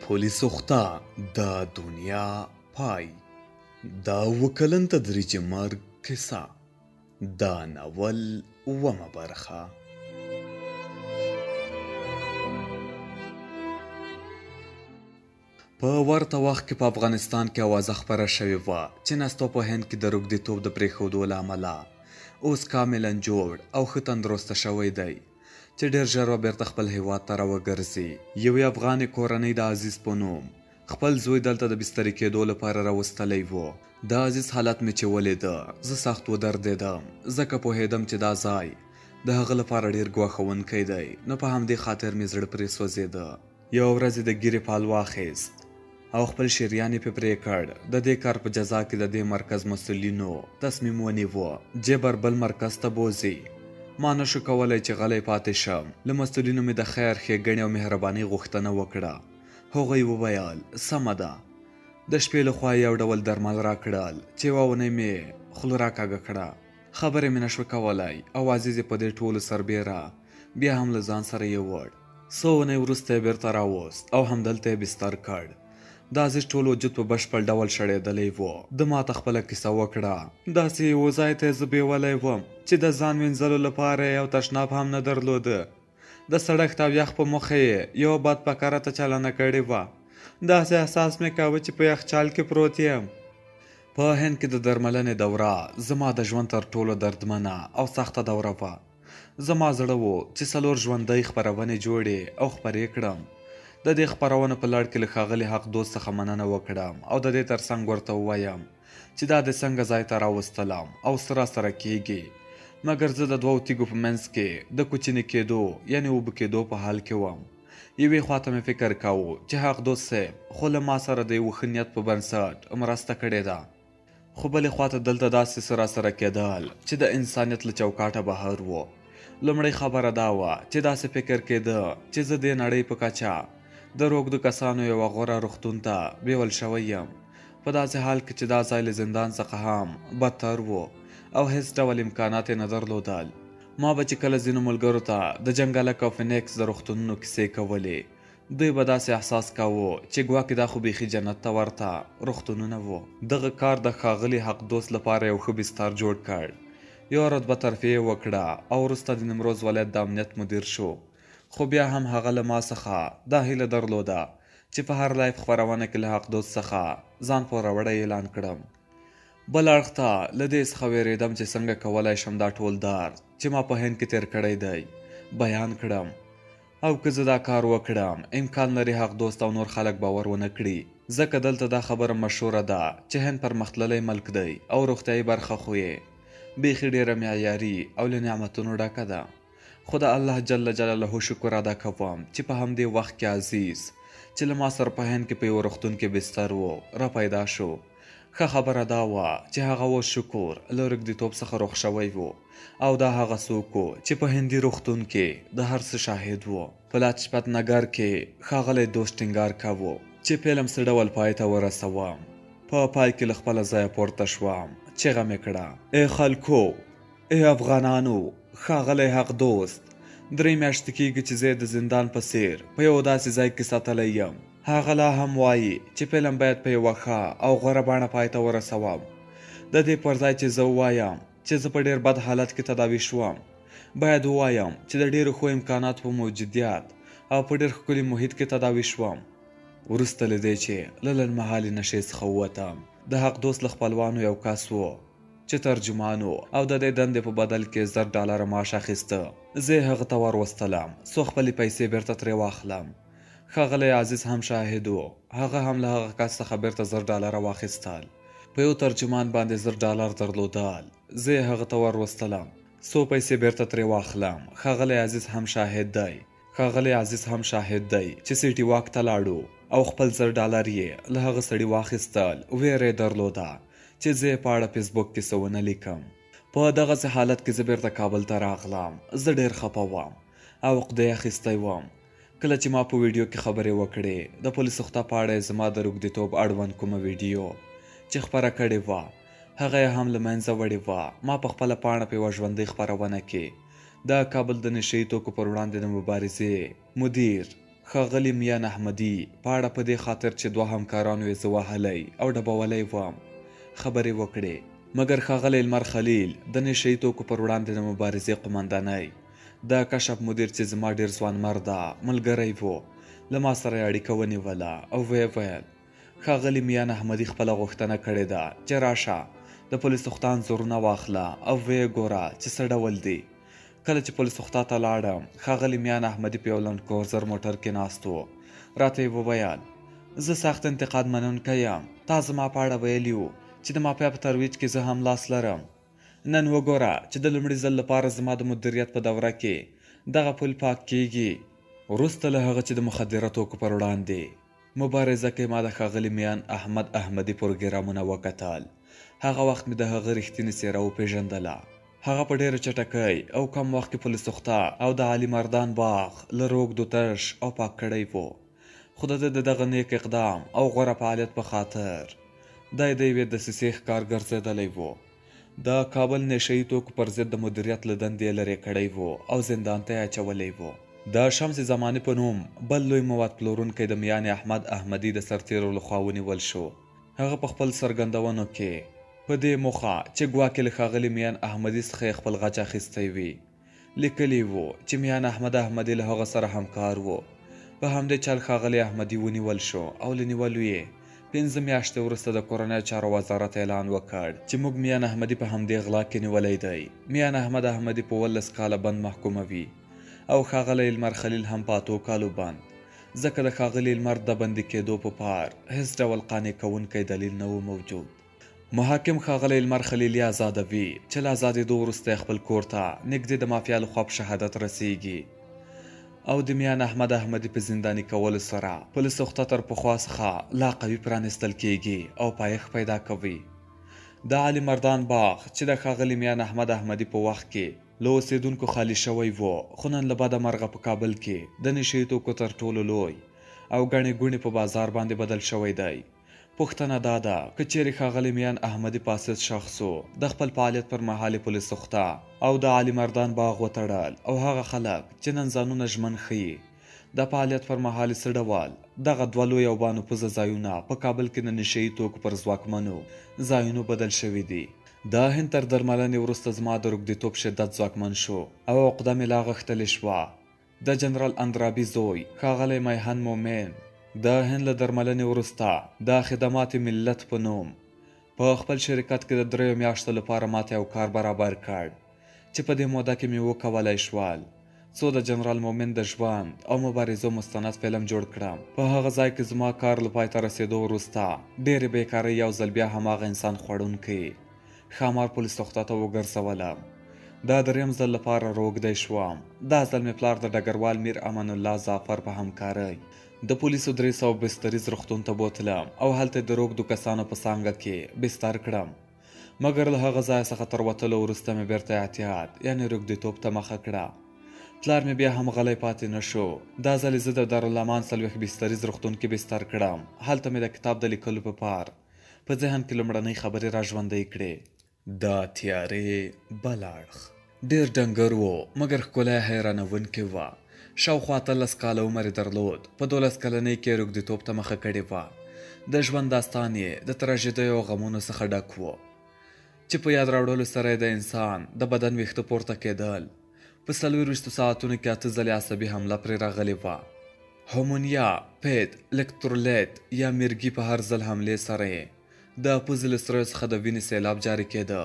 پولي سوخته د دنیا پای، د اووه کلن تدریجي مرګ کیسه، د ناول اوومه برخه. په ورته وخت کې په افغانستان کې اوازه خپره شوې وه چې نستوه په هند کې د روږدیتوب د پرېښودو له امله اوس کاملا جوړ او ښه تندرسته شوی دی، چې ډېر ژر به بېرته خپل هېواد ته راوګرځي. یوې افغانې کورنۍ د عزیز په نوم خپل زوی دلته د بستري کېدو لپاره راوستلی و. د عزیز حالت مې چې ولیده، زه سخت ودردېدم، ځکه پوهېدم چې دا ځای د هغه لپاره ډېر ګواښوونکی دی، نو په همدې خاطر مې زړه پرې سوځېده. یوه ورځ یې د ږیرې پال واخیست او خپل شریان یې پرې پرې کړ. د دې کار په جزا کې د دې مرکز مسؤلینو تصمیم ونیو جبر بل مرکز ته بوځي. ما نشو کولی چې غلی پاتې شم. له مسؤلینو مې د خیر، ښېګڼې او مهربانۍ غوښتنه وکړه. هغوی وویل سمه ده. د شپې له خوا یې یو ډول درمل راکړل چې یوه اونۍ مې خوله راکږه کړه. خبرې مې نشوې کولی او عزیز یې په دې ټولو سربېره بیا هم له ځان سره یووړ. څو اونۍ وروسته یې بېرته راوست او همدلته یې بستر کړ. د عزیز ټول وجود په بشپړ ډول شړېدلی و. ده ماته خپله کیسه وکړه. داسې یوه ځای ته یې زه بیولی وم چې د ځان وینځلو لپاره یې یو تشناب هم نه درلوده. د سړښت او یخ په موخه یې یوه بادپکره ته چالانه کړې وه. داسې احساس مې کاوه چې په یخچال کې پروت یم. په هند کې د درملنې دوره زما د ژوند تر ټولو دردمنه او سخته دوره وه. زما زړه و چې څلور ژوندۍ خپرونې جوړې او خپرې کړم. د دې خپرونو په لړ کې له ښاغلي حق دوست څخه مننه وکړم او د دې ترڅنګ ورته ووایم چې دا د څنګه ځای ته راوستلم او څه راسره کېږي. مګر زه د دوو تیږو په منځ کې د کوچني کېدو یعنې اوبه کېدو په حال کې وم. یوې خواته مې فکر کاوه چې حق دوست صاحب خو له ما سره د یوه ښه نیت په بنسټ مرسته کړې ده، خو بلې خواته دلته داسې څه راسره کېدل چې د انسانیت له چوکاټه بهر و. لومړۍ خبره دا وه چې داسې فکر کېده چې زه دې نړۍ په کچه د روږدو کسانو یوه غوره روغتون ته بیول شوی یم، په داسې حال کې چې دا ځای له زندان څخه هم بدتر و او هېڅ ډول امکانات یې نه درلودل. ما به چې کله ځینو ملګرو ته د جنګلک او فینیکس د روغتونونو کیسې کولې، دوی به داسې احساس کاوه چې ګواکې دا خو بیخي جنت ته ورته روغتونونه وو. دغه کار د ښاغلي حق دوست لپاره یو ښه بستر جوړ کړ. یوه رتبه ترفیع یې وکړه او وروسته د نیمروز ولایت د امنیت مدیر شو. خو بیا هم هغه له ما څخه دا هیله درلوده چې په هر لایف خپرونه کې له حق دوست څخه ځان پوروړی اعلان کړم. بل اړخ ته له دې څخه وېرېدم چې څنګه کولای شم دا ټول درد چې ما په هند کې تېر کړی دی بیان کړم، او که زه دا کار وکړم امکان لري حق دوست او نور خلک باور ونه کړي، ځکه دلته دا خبره مشهوره ده چې هند پرمختللی ملک دی او روغتیایي برخه خو یې بیخي ډېره معیاري او له نعمتونو ډکه ده. خو د الله جل جلاله شکر ادا کوم چې په همدې وخت کې عزیز چې له ما سره په هند کې په یوه روغتون کې بستر و را پیدا شو. ښه خبره دا وه چې هغه اوس شکر له روږدیتوب څخه روغ شوی و او دا هغه څوک و چې په هندي روغتون کې د هر څه شاهد و. په لاجپت نګر کې ښاغلی دوست ټینګار کاوه چې فلم څه ډول پای ته ورسوم. په پای کې له خپله ځایه پورته شوم، چیغه مې کړه: ای خلکو، ای افغانانو، ښاغلی حق دوست درې میاشتې کېږي چې زه د زندان په څېر په یو داسې ځای کې ساتلی یم. هغه لا هم وایي چې فلم باید په یوه ښه او غوره بڼه پای ته ورسوم. د دې پر ځای چې زه ووایم چې زه په ډېر بد حالت کې تداوي شوم، باید ووایم چې د ډېرو ښو امکاناتو په موجودیت او په ډېر ښکلي محیط کې تداوي شوم. وروسته له دې چې له لنډمهالې نشې څخه ووتم، د حق دوست له خپلوانو یو کس و چې ترجمان و او د دې دندې په بدل کې $1000 معاش اخیسته. زه یې هغه ته وروستلم څو خپلې پیسې بېرته ترې واخلم. ښاغلی عزیز هم شاهد و، هغه هم له هغه کس څخه بېرته $1000 واخیستل. په یو ترجمان باندې $1000 درلودل، زه یې هغه ته وروستلم څو پیسې بېرته ترې واخلم. ښاغلی عزیز هم شاهد دی، ښاغلی عزیز هم شاهد دی چې سیټي واک ته لاړو او خپل $1000 یې له هغه سړي واخیستل. ویره یې درلوده چې زه یې په اړه فیسبوک کې څه ونه لیکم. په دغسې حالت کې زه بېرته کابل ته راغلم. زه ډېر خپه وم او عقدې اخیستی وم. کله چې ما په ویډیو کې خبرې وکړې، د پولیس سوخته په اړه یې زما د روږدیتوب اړوند کومه ویډیو چې خپره کړې وه هغه یې هم له منځه وړې وه. ما په خپله پاڼه په یوه ژوندۍ خپرونه کې د کابل د نشه یي توکو پر وړاندې د مبارزې مدیر ښاغلي میان احمدي په اړه په دې خاطر چې دوه همکارانو یې زه وهلی او ډبولی وم خبرې وکړې. مګر ښاغلی لمر خلیل د نشه یي توکو پر وړاندې د مبارزې قومندانۍ د کشف مدیر چې زما ډېر ځوانمرده ملګری و، له ما سره یې اړیکه ونیوله او ویې ویل، ښاغلي میان احمدي خپله غوښتنه کړې ده چې راشه د پل سوخته انځورونه واخله او ویې ګوره چې څه ډول دي. کله چې پل سوخته ته لاړم، ښاغلی میان احمدي په یو لنډ کورزر موټر کې ناست و. راته یې وویل، زه سخت انتقاد منونکی یم. تا زما په اړه ویلي وو چې د مافیا په ترویج کې زه هم لاس لرم. نن وګوره چې د لومړي ځل لپاره زما د مدیریت په دوره کې دغه پل پاک کیږي. وروسته له هغه چې د مخدره توکو پر وړاندې مبارزه کې ما د ښاغلي میان احمد احمدي پروګرامونه وکتل، هغه وخت مې د هغه رښتینې څېره وپېژندله. هغه په ډېره چټکۍ او کم وخت کې پل سوخته او د علي مردان باغ له روږدو تش او پاک کړی و. خو د ده د دغه نیک اقدام او غوره فعالیت په خاطر دی د یوې دسیسې ښکار ګرځېدلی و. د کابل نشه یي توکو پر ضد د مدیریت له دندې یې لرې کړی و او زندان ته یې اچولی و. د شمس زماني په نوم بل لوی مواد پلورونکی د میان احمد احمدي د سرتېرو له خوا ونیول شو. هغه په خپل څرګندونو کې په دې موخه چې ګواکې له ښاغلي میان احمدي څخه یې خپل غچ اخیستی وي، لیکلي وو چې میان احمد احمدي له هغه سره همکار و. په همدې چل ښاغلی احمدي ونیول شو او له نیولو یې 5 میاشتې وروسته د کورنیو چارو وزارت اعلان وکړ چې موږ میان احمدي په همدې غلا کې نیولی دی. میان احمد احمدي په 18 کاله بند محکوموي او ښاغلی لمر خلیل هم په 8 کالو بند، ځکه د ښاغلي لمر د بندي کېدو په پار هیڅ ډول قانع کوونکی دلیل نه و موجود. محاکم ښاغلی لمر خلیلي ازادوي چې له ازادېدو وروسته یې خپل کور ته نږدې د مافیا لخوا په شهادت رسیږي او د میان احمد احمدي په زنداني کولو سره پل سوخته تر پخوا څخه لا قوي پرانیستل کیږي او پایښت پیدا کوي. د علي مردان باغ چې د ښاغلي میان احمد احمدي په وخت کې له اوسېدونکو خالي شوی و، خو نن له بده مرغه په کابل کې د نشه یي توکو تر ټولو لوی او ګڼې ګوڼې په بازار باندې بدل شوی دی. پوښتنه دا ده که چیرې ښاغلی میان احمدي فاسد شخص و، د خپل فعالیت پر مهال یې پل سوخته او د علي مردان باغ وتړل او هغه خلک چې نن ځانونه ژمن ښيي د فعالیت پر مهال یې څه ډول دغه دوه لوی او بانفوذه ځایونه په کابل کې د نشه یي توکو پر ځواکمنو ځایونو بدل شوي دي. د هند تر درملنې وروسته زما د روږدیتوب شدت ځواکمن شو او عقده مې لا غښتلې شوه. د جنرال اندرابي زوی ښاغلی میهن مومن د هند له درملنې وروسته د خدمات ملت په نوم په خپل شرکت کې د 3 میاشتو لپاره ماته یو کار برابر کړ چې په دې موده کې مې وکولای شول څو د جنرال مومن د ژوند او مبارزو مستند فلم جوړ کړم. په هغه ځای کې زما کار له پای ته رسېدو وروسته ډېرې بېکارۍ یو ځل بیا هماغه انسان خوړونکی ښامار پل سوخته ته وګرځولم. دا دریم ځل لپاره روږدی شوم. دا ځل مې پلار د ډګروال میر امان الله ظافر په همکارۍ د پولیسو 300 بستریز روغتون ته بوتلم او هلته د روږدو کسانو په څانګه کې بستر کړم. مګر له هغه ځای څخه تر وتلو وروسته مې بیرته اعتیاد یعنې روږدیتوب ته مخه کړه. پلار مې بیا هم غلی پاتې نه شو. دا ځل یې زه د دارالامان 40 بستریز روغتون کې بستر کړم. هلته مې د کتاب د لیکلو په پار په ذهن کې لومړنۍ خبرې را ژوندۍ کړې. د تیارې بل اړخ ډېر ډنګر و، مګر ښکلی حیرانوونکې وه. شاوخوا 18 کاله عمر یې درلود. په 12 کلنۍ کې یې روږدیتوب ته مخه کړې وه. د ژوند داستان یې د تراژیدیو او غمونو څخه ډک و چې په یاد راوړلو سره یې د انسان د بدن ویښته پورته کېدل. په 24 ساعتونو کې 8 ځلې عصبي حمله پرې راغلې وه. هومونیا، پید، الکترولیت یا میرګي په هر ځل حملې سره یې د پوزې له سریو څخه د وینې سیلاب جاري کېده.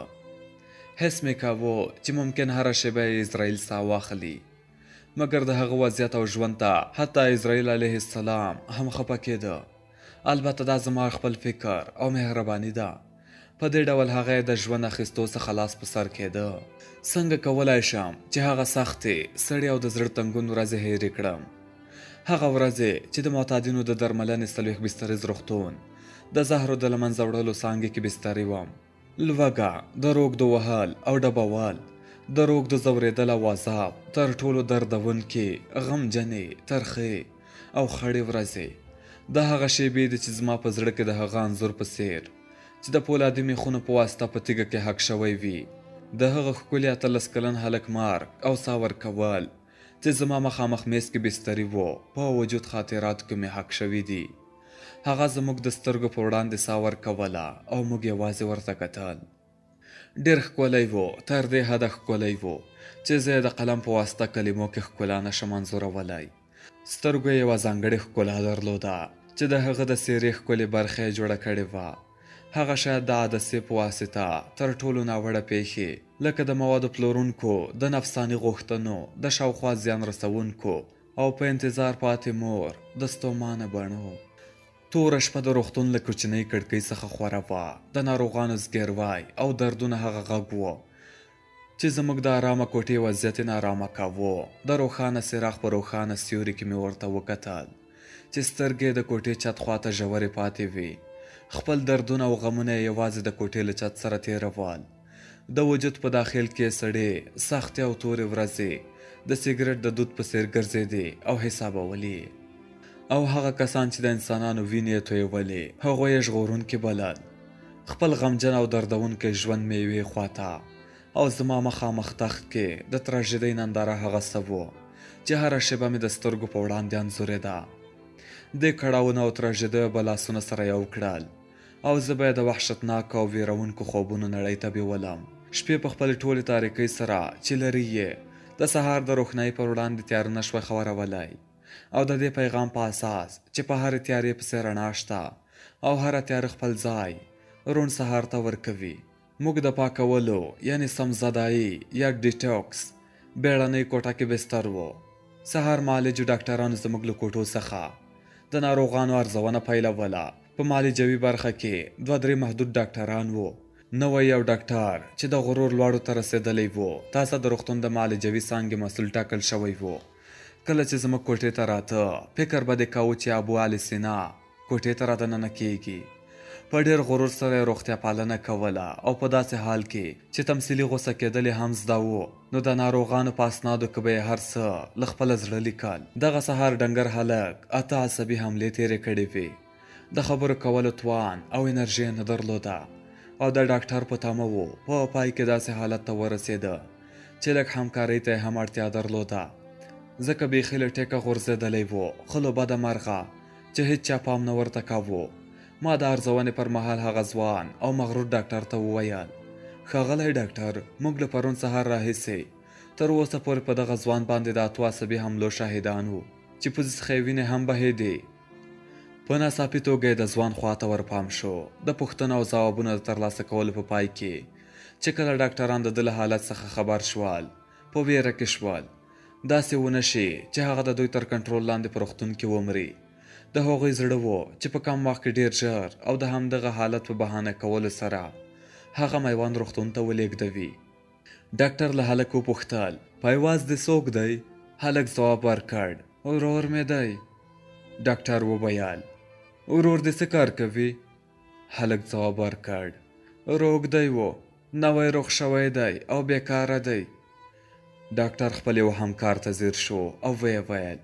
حس مې کاوه چې ممکن هره شېبه یې اسرائیل ساه واخلي، مګر د هغه وضعیت او ژوند ته حتی اسرائیل علیه السلام هم خپه کېده. البته دا زما خپل فکر او مهرباني ده. په دې ډول هغه یې د ژوند اخیستو څخه لاس په سر کېده. څنګه کولای شم چې هغه سختې، ستړې او د زړه تنګون ورځې هېرې کړم؟ هغه ورځې چې د معتادینو د درملنې 40 بستریز روغتون د زهرو د له منځه وړلو څانګې کې بستري وم. لوږه، د روږدو وهل او ډبول، د روږدو ځورېدل او عذاب تر ټولو دردونکې، غمجنې، ترخې او خړې ورځې. دا هغه شېبې دي چې زما په زړه کې د هغه انځور په څېر چې د پولادي میخونو په واسطه په تیږه کې حک شوی وي، د هغه ښکلي 18 کلن هلک مرګ او ساه ورکول چې زما مخامخ میز کې بستري وو، په وجود خاطراتو کې مې حک شوي دي. هغه زموږ د سترګو په وړاندې ساه ورکوله او موږ یوازې ورته کتل. ډېر ښکلی و، تر دې حده ښکلی و چې زه یې د قلم په واسطه کلمو کې ښکلا نه شم انځورولی. سترګو یې یوه ځانګړې ښکلا درلوده چې د هغه د څېرې ښکلې برخه یې جوړه کړې وه. هغه شاید د عدسې په واسطه تر ټولو ناوړه پېښې لکه د موادو پلورونکو، د نفساني غوښتنو، د شاوخوا زیان رسوونکو او په انتظار پاتې مور د ستومانه بڼو. توره شپه د روغتون له کوچنۍ کړکۍ څخه خوره وه. د ناروغانو زګیروی او دردونه هغه غږ و چې زموږ د ارامه کوټې وضعیت یې نارامه کاوه. د روښانه څراغ په روښانه سیوري کې مې ورته وکتل چې سترګې یې د کوټې چت خواته ژورې پاتې وې. خپل دردونه او غمونه یې یوازې د کوټې له چت سره تېرول. د وجود په داخل کې یې سړې، سختې او تورې ورځې د سګرټ د دود په څېر ګرځېدې او حسابولې یې. او هغه کسان چې د انسانانو وینې یې تویولې، هغوی یې ژغورونکي بلل. خپل غمجن او دردونکی ژوند مې یوې خواته او زما مخامخ تخت کې د تراژیدۍ ننداره هغه څه وو چې هره شېبه مې د سترګو په وړاندې انځورېده. دې کړاوونو او تراژیدیو به لاسونه سره یو کړل او زه به یې د وحشتناکو او ویرونکو خوبونو نړۍ ته بیولم. شپې په خپلې ټولې تاریکۍ سره چې لري یې د سهار د روښنایي پر وړاندې تیاره نه شوای خورولی او د دې پیغام په اساس چې په هرې تیارې پسې رڼا شته او هره تیاره خپل ځای روڼ سهار ته ورکوي. موږ د پاکولو یعنې سمزدایي یا ډیټوکس بیړنۍ کوټه کې بستر وو. سهار معالجو ډاکټرانو زموږ له کوټو څخه د ناروغانو ارزونه پیلوله. په معالجوي برخه کې دوه درې محدود ډاکټران وو. نوی یو ډاکټر چې د غرور لوړو ته رسېدلی وو، تازه د روغتون د معالجوي څانګې مسؤل ټاکل شوی وو. کله چې زموږ کوټې ته راته، فکر به دې کاوه چې ابو علي سینا کوټې ته رادننه کېږي. په ډېر غرور سره یې روغتیا پالنه کوله او په داسې حال کې چې تمثیلي غوسه کېدل یې هم زده وو، نو د ناروغانو په اسنادو کې به یې هر څه له خپله زړه لیکل. دغه سهار ډنګر هلک اته عصبي حملې تېرې کړې وې. د خبرو کولو توان او انرژي یې نه درلوده او د ډاکټر په تمه و. په پای کې داسې حالت ته ورسېده چې لږ همکارۍ ته یې هم اړتیا درلوده، ځکه بیخي له ټیکه غورځېدلی و. خو له بده مرغه چې هیچا پام نه ورته کاوه. ما د ارزونې پر مهال هغه ځوان او مغرور ډاکټر ته وویل: ښاغلی ډاکټر، موږ له پرون سهار راهیسې تر اوسه پورې په دغه ځوان باندې د اتو عصبي حملو شاهدان وو چې پوزې څخه یې وینې هم بهېدې. په ناڅاپي توګه یې د ځوان خواته ورپام شو. د پوښتنو او ځوابونو د ترلاسه کولو په پای کې چې کله ډاکټران د ده له حالت څخه خبر شول، په ویره کې شول داسې ونه شي چې هغه د دوی تر کنټرول لاندې په روغتون کې ومري. د هغوی زړه وو چې په کم وخت کې ډېر ژر او د همدغه حالت په بهانه کولو سره هغه میوند روغتون ته ولېږدوي. ډاکټر له هلک وپوښتل: پایواز دې څوک دی؟ هلک ځواب ورکړ: ورور مې دی. ډاکټر وویل: ورور دې څه کار کوي؟ هلک ځواب ورکړ: روږدی و، نوی روغ شوی دی او بېکاره دی. ډاکټر خپل یو همکار ته ځیر شو او ویې ویل: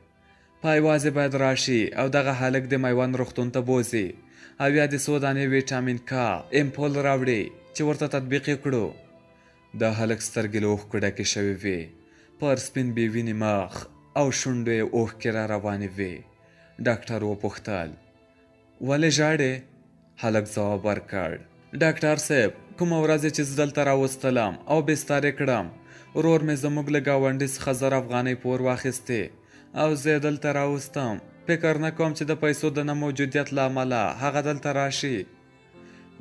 پایوازې باید راشي او دغه هلک د میوند روغتون ته بوځي او یا د څو دانې ویټامین کا امپول راوړي چې ورته تطبیق یې کړو. د هلک سترګې له اوښکو ډکې شوې وې، پر سپین بې وینې مخ او شونډو یې اوښکې را روانې وې. ډاکټر وپوښتل: ولې ژاړې؟ هلک ځواب ورکړ: ډاکټر صاحب، کومه ورځ چې زه دلته راوستلم او بستر یې کړم، ورور مې زموږ له ګاونډي څخه 1000 افغانۍ پور واخیستې او زه یې دلته راوستم. فکر نه کوم چې د پیسو د نه موجودیت له امله هغه دلته راشي.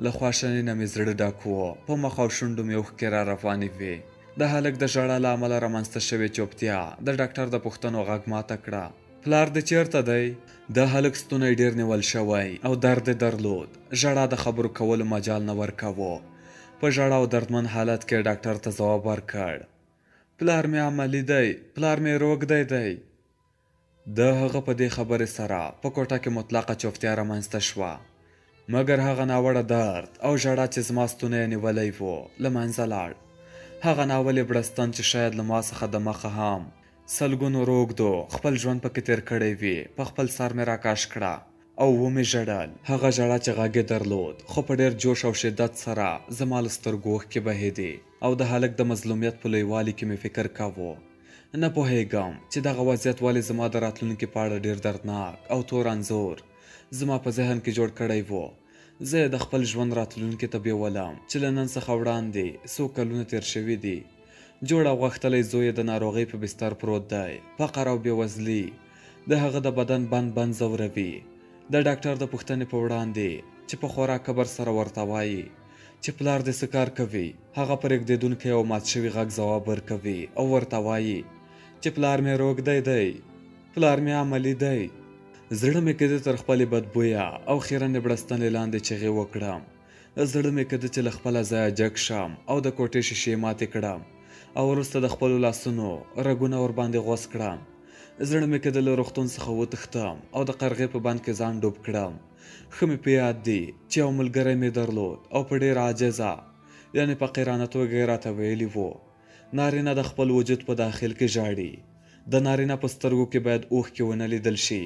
له خواشنۍ نه مې زړه ډک و، په مخ او شونډو مې اوښکې را روانې وې. د هلک د ژړا له امله رامنځته شوې چوپتیا د ډاکټر د پوښتنو غږ ماته کړه: پلار دې چېرته دی؟ د هلک ستونی ډېر نیول شوی او درد یې درلود. ژړا د خبرو کولو مجال نه ورکاوه. په ژړا او دردمن حالت کې ډاکټر ته ځواب ورکړ: پلار مې عملي دی، پلار مې روږدی دی. د هغه په دې خبرې سره په کوټه کې مطلقه چوپتیا رامنځته شوه، مګر هغه ناوړه درد او ژړا چې زما ستونی یې نیولی و له منځه لاړ. هغه ناولې بړستن چې شاید له ما څخه د مخه هم سلګونو روږدو خپل ژوند پکې تېر کړی وي، په خپل سر مې راکش کړه او ومې ژړل. هغه ژړا چې غږ یې درلود، خو په ډېر جوش او شدت سره زما له سترګو اوښکې بهېدې او د هلک د مظلومیت په لویوالي کې مې فکر کاوه. نه پوهېږم چې دغه وضعیت ولې زما د راتلونکي په اړه ډېر دردناک او تور انځور زما په ذهن کې جوړ کړی و. زه یې د خپل ژوند راتلونکي ته بیولم چې له نن څخه وړاندې څو کلونه تېر شوي دي. جوړ او غښتلی زوی یې د ناروغۍ په بستر پروت دی. فقر او بېوزلي د هغه د بدن بند بند ځوروي. د ډاکټر د پوښتنې په وړاندې چې په خورا کبر سره ورته وایي چې پلار دې څه کار کوي، هغه په رېږدېدونکی او مات شوي غږ ځواب ورکوي او ورته وایي چې پلار مې روږدی دی، پلار مې عملي دی. زړه مې کېده تر خپلې بدبویه او خیرنې بړستنې لاندې چغې وکړم. زړه مې کېده چې له خپله ځایه جګ شم او د کوټې شیشې ماتې کړم او وروسته د خپلو لاسونو رګونه ورباندې غوڅ کړم. زړه مې کېده له روغتون څخه وتښتم او د قرغې په بند کې ځان ډوب کړم. ښه مې په یاد دي چې یو ملګری مې درلود او په ډېره عاجزه یعنې فقیرانه توګه یې راته ویلي وو، نارینه د خپل وجود په داخل کې ژاړي. د نارینه په سترګو کې باید اوښکې ونه لیدل شي.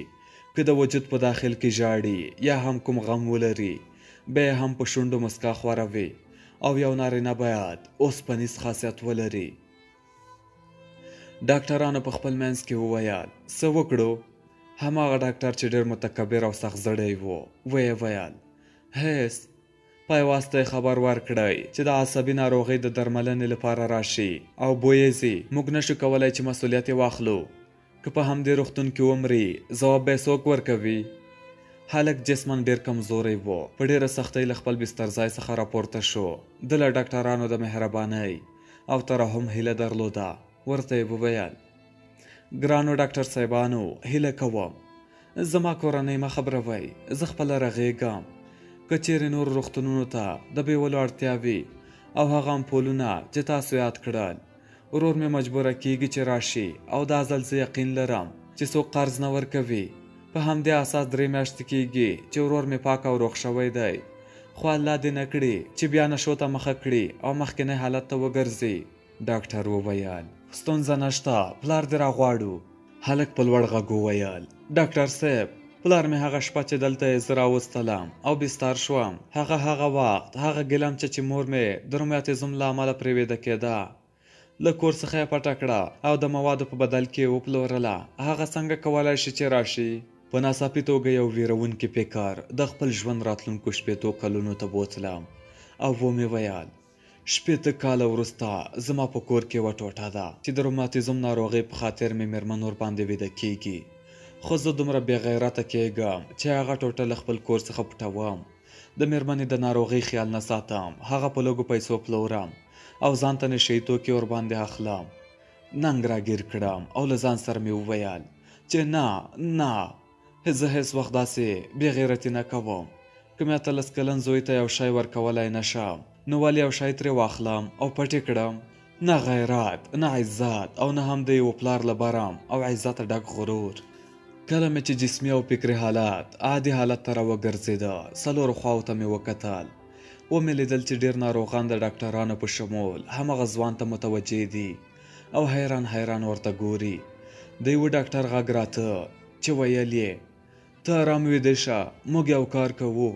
که د وجود په داخل کې ژاړي یا هم کوم غم ولري، بیا یې هم په شونډو مسکا خوروي او یو نارینه باید اوسپنیز خاصیت ولري. ډاکټرانو په خپل منځ کې وویل، څه وکړو؟ هماغه ډاکټر چې ډېر متکبر او سخت زړی و، ویې ویل، هېڅ. پیوسته یې خبر ورکړئ چې د عصبي ناروغۍ د درملنې لپاره راشي او بویې ځي. موږ نشو کولای چې مسؤلیت یې واخلو. که په همدې روغتون کې ومري، ځواب به یې څوک ورکوي؟ هلک جسماً ډېر کمزوری و. په ډېره سختۍ له خپل بستر ځای څخه راپورته شو. ده له ډاکټرانو د مهربانۍ او ترحم هیله درلوده. ورته یې وویل، ګرانو ډاکټر صاحبانو، هیله کوم زما کورنۍ مه خبروئ، زه خپله رغېږم. که چیرې نورو روغتونونو ته د بیولو اړتیا وي او هغه امپولونه چې تاسو یاد کړل، ورور مې مجبوره کیږي چې راشي او دا ځل زه یقین لرم چې څوک قرض نه ورکوي. په همدې اساس 3 میاشتې کیږي چې ورور مې پاک او روغ شوی دی، خو الله دې نه کړي چې بیا نشو ته مخه کړي او مخکنی حالت ته وګرځي. ډاکټر وویل، ستونزه نشته، پلار دې راغواړو. هلک په لوړ غږ وویل، ډاکټر صاحب، پلار مې هغه شپه چې دلته یې زه راوستلم او بستر شوم، هغه وخت هغه ګیلمچه چې مور مې د روماتیزم له امله پرې ویده کېده، له کور څخه یې پټه کړه او د موادو په بدل کې یې وپلورله. هغه څنګه کولای شي چې راشي؟ په ناڅاپي توګه یو ویرونکي فکر د خپل ژوند راتلونکو 60 کلونو ته بوتلم او ومې ویل، 60 کاله وروسته زما په کور کې یوه ټوټه ده چې د روماتیزم ناروغۍ په خاطر مې مېرمن ورباندې ویده کیږي، خو زه دومره بې غیرته کیږم چې هغه ټوټه له خپل کور څخه پټوم، د مېرمنې د ناروغۍ خیال نه ساتم، هغه په لږو پیسو پلورم او ځان ته نشه یي توکي ورباندې اخلم. ننګ راګیر کړم او له ځان سره مې وویل چې نه نه، زه هېڅ وخت داسې بې غیرتي نه کوم. که مې 18 کلن زوی ته یو شی ورکولی نه شم، نو ولې یو شی ترې واخلم او پټ یې کړم؟ نه غیرت، نه عزت او نه هم د یوه پلار له برم او عزته ډک غرور. کله مې چې جسمي او فکري حالت عادي حالت ته راوګرځېده، څلورو خواو ته مې وکتل. ومې لیدل چې ډېر ناروغان د ډاکټرانو په شمول هماغه ځوان ته متوجه دي او حیران حیران ورته ګوري. د یوه ډاکټر غږ راته چې ویل یې، ته ارام ویده شه، موږ یو کار کوو،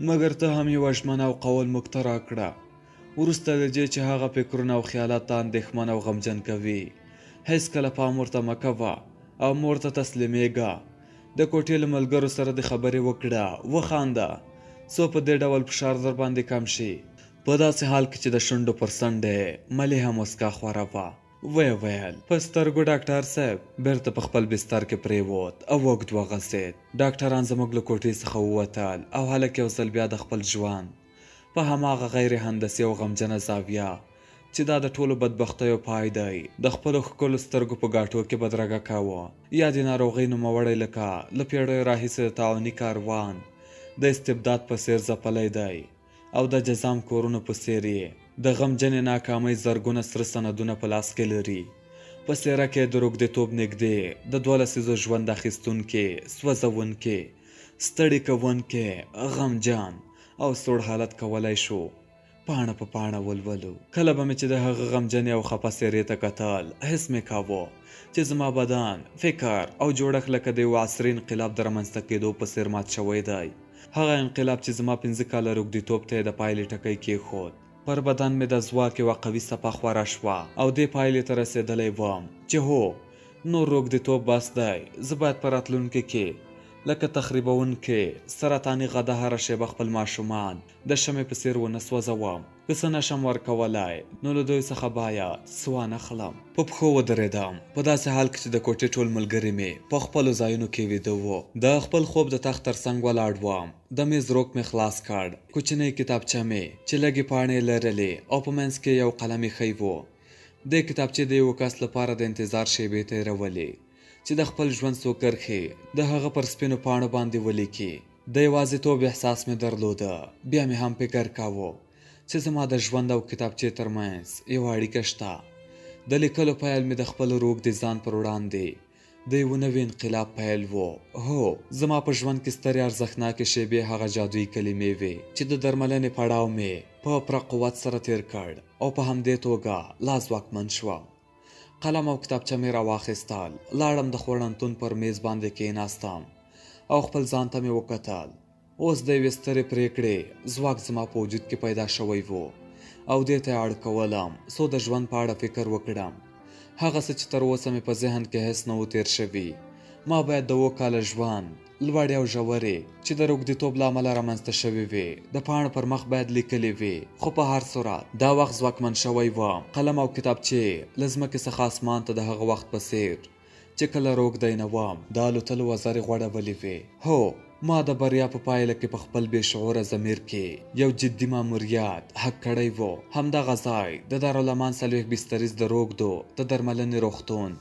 مګر ته هم یوه ژمنه او قول موږ ته راکړه. وروسته له دې چې هغه فکرونه او خیالات ته اندېښمن او غمجن کوي، هېڅکله پام ورته مه کوه او مور ته تسلیمېږه. د کوټې له ملګرو سره د خبرې وکړه، وخانده، څو په دې ډول فشار در باندې کم شي. په داسې حال کې چې د شونډو پر څنډه یې ملیحه مسکا خوره وه، ویې ویل، په سترګو ډاکټر صاحب. بیرته په خپل بستر کې پرېوت او اوږد وغځېد. ډاکټران زموږ له کوټې څخه ووتل او هلک یو ځل بیا د خپل ژوند په هماغه غیر هندسي او غمجنه زاویه چې دا د ټولو بدبختیو پای دی، د خپلو ښکلو سترګو په ګاټو کې بدرګه کاوه. یادې ناروغۍ نوموړی لکه له پېړیو راهیسې د طاعوني کاروان د استبداد په څېر ځپلی دی او د جزام کورونو په څېر یې د غمجنې ناکامۍ زرګونه سره سندونه په لاس کې لري. په څېره کې د روږدیتوب نږدې د 2 لسیزو ژوند اخیستونکي، سوځوونکي، ستړي کوونکي، غمجن او سوړ حالت کولای شو پاڼه په پاڼه ولولو. کله به مې چې د هغه غمجنې او خپه څېرې ته کتل، حس مې کاوه چې زما بدن، فکر او جوړښت لکه د یوه عصري انقلاب د رامنځته کېدو په څېر مات شوی دی. هغه انقلاب چې زما 5 کاله روږدیتوب ته یې د پایلې ټکی کېښود. پر بدن مې د ځواک یوه قوي څپه خوره شوه او دې پایلې ته رسېدلی وم چې هو، نور روږدیتوب بس دی، زه باید په راتلونکي کې لکه تخریبوونکې سرطاني غده هره شېبه خپل ماشومان د شمعې په څېر ونه سوځوم. که څه نه شم ورکولای نو له دوی څخه باید څه وانه خلم. په پښو ودرېدم، په داسې حال کې چې د کوټې ټول ملګري مې په خپلو ځایونو کې ویده وو. د خپل خوب د تخت تر څنګ ولاړ وم، د مېز روک مې خلاص کړ، کوچنۍ کتابچه مې چې لږې پاڼې یې لرلې او په منځ کې یې یو قلم ایښی و، دې کتابچې د یوه کس لپاره د انتظار شېبې تېرولې چې د خپل ژوند څو کرښې د هغه پر سپینو پاڼو باندې ولیکي. د یوازیتوب احساس مې درلوده، بیا مې هم فکر کاوه چې زما د ژوند او کتابچې ترمنځ یوه اړیکه شته. د لیکلو پیل مې د خپل روږدي ځان پر وړاندې د یوه نوي انقلاب پیل و. هو، زما په ژوند کې سترې ارزښتناکې شېبې هغه جادويي کلمې وې چې د درملنې پړاو مې په پوره قوت سره تېر کړ او په همدې توګه لا ځواکمن شوم. قلم او کتابچه مې راواخیستل، لاړم د خوړنتون پر میز باندې کېناستم او خپل ځان ته مې وکتل. اوس د یوې سترې پرېکړې ځواک زما په وجود کې پیدا شوی و او دې ته یې اړ کولم څو د ژوند په اړه فکر وکړم، هغه څه چې تر اوسه مې په ذهن کې هېڅ نه و تېر شوي. ما باید د اوو کاله ژوند لوړې او ژورې چې د روږدیتوب له امله رامنځته شوې وې د پاڼو پر مخ باید لیکلې وې، خو په هر صورت دا وخت ځواکمن شوی وم. قلم او کتابچې له ځمکې څخه اسمان ته د هغه وخت په څېر چې کله روږدی نه وم د الوتلو وزرې غوړولې وې. هو، ما د بریا په پایله کې په خپل بې شعوره ضمیر کې یو جدي ماموریت حق کړی و. همدغه ځای د دارالامان 40 بستریز د روږدو د درملنې روغتون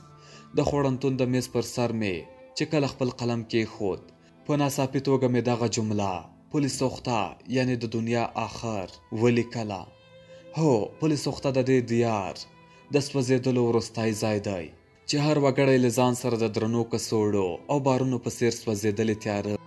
د خوړنتون د میز پر سر مې چې کله خپل قلم کېښود، په ناڅاپي توګه مې دغه جمله پل سوخته یعنې د دنیا آخر ولیکله. هو، پل سوخته د دې دیار د سوځېدلو وروستی ځای دی چې هر وګړی له ځان سره د درنو کڅوړو او بارونو په څېر سوځېدلې تیاره